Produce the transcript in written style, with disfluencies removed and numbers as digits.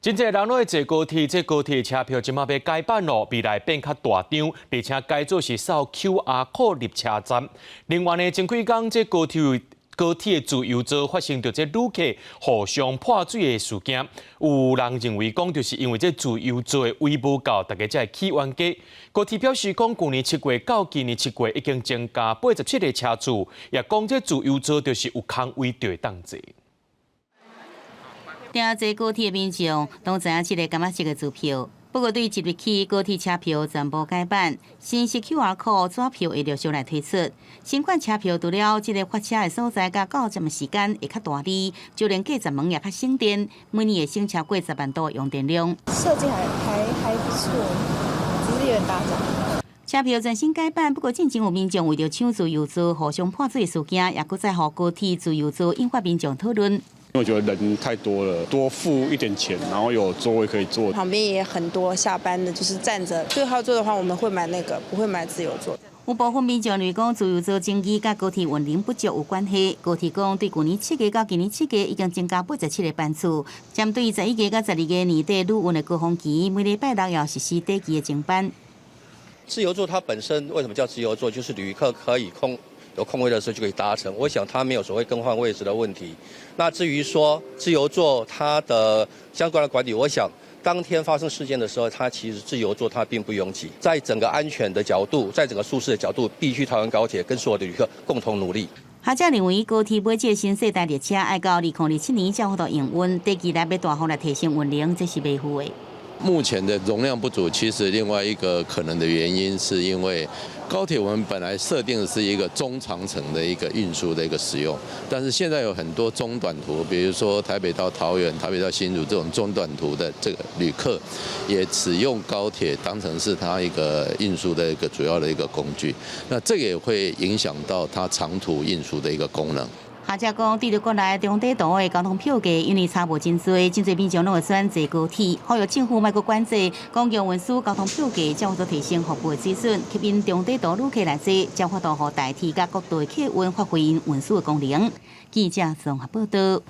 真濟人攏會坐高鐵，這高鐵車票這馬欲改版囉，未來變較大張，而且改做是掃 QR code 入車站。另外呢，前幾工這高鐵的自由座發生著這旅客互相潑水的事件，有人認為講就是因為這自由座的位無夠，大家才會起冤家。高鐵表示講，舊年七月到今年七月已經增加87個車次，也講這自由座就是有空位就會當坐。定坐高鐵的民眾攏知影這个柑仔色的支票，不過對這日起高鐵車票全部改版，新式 QR code 紙票會陸續來推出。新款車票除了這个發車的所在佮到站的時間會較大字，就連過站門也較省電，每年會省超過10萬度用電量。設計還不錯，只是有點大張。車票全新改版，不過進前有民眾為著搶自由座互相潑水事件，也閣再予高鐵自由座引發民眾討論。因為我覺得人太多了，多付一點錢，然後有座位可以坐。旁邊也很多下班的，就是站着對號座的話，我們會買那個，不會買自由座。有部分民眾認為講自由座爭議佮高鐵運能不足有關係。高鐵講對舊年七月到今年七月已經增加87個班次，針對11月佮12月年底旅運的高峰期，每禮拜六要實施短期的增班。自由座它本身為什麼叫自由座？就是旅客可以有空位的時候就可以搭乘。我想它沒有所謂更換位置的問題。那至於說自由座它的相關的管理，我想當天發生事件的時候，它其實自由座它並不擁擠。在整個安全的角度，在整個舒適的角度，必須台灣高鐵跟所有的旅客共同努力。學者認為高鐵買這新世代列車愛到2027年才有法度營運，短期內欲大幅來提升運能，這是袂赴的。目前的容量不足，其實另外一個可能的原因，是因為高鐵我們本來設定的是一個中長程的一個運輸的一個使用，但是現在有很多中短途，比如說台北到桃園、台北到新竹這種中短途的這個旅客，也使用高鐵當成是他一個運輸的一個主要的一個工具，那這個也會影響到它長途運輸的一個功能。學者講，對著國內中短途的交通票價，因為差無真濟，真濟民眾攏會選坐高鐵。呼籲政府莫閣管制公共運輸交通票價，才有法度提升服務的水準，吸引中短途旅客來坐，才有法度予台鐵佮國道的客運發揮𪜶運輸的功能。記者綜合報道。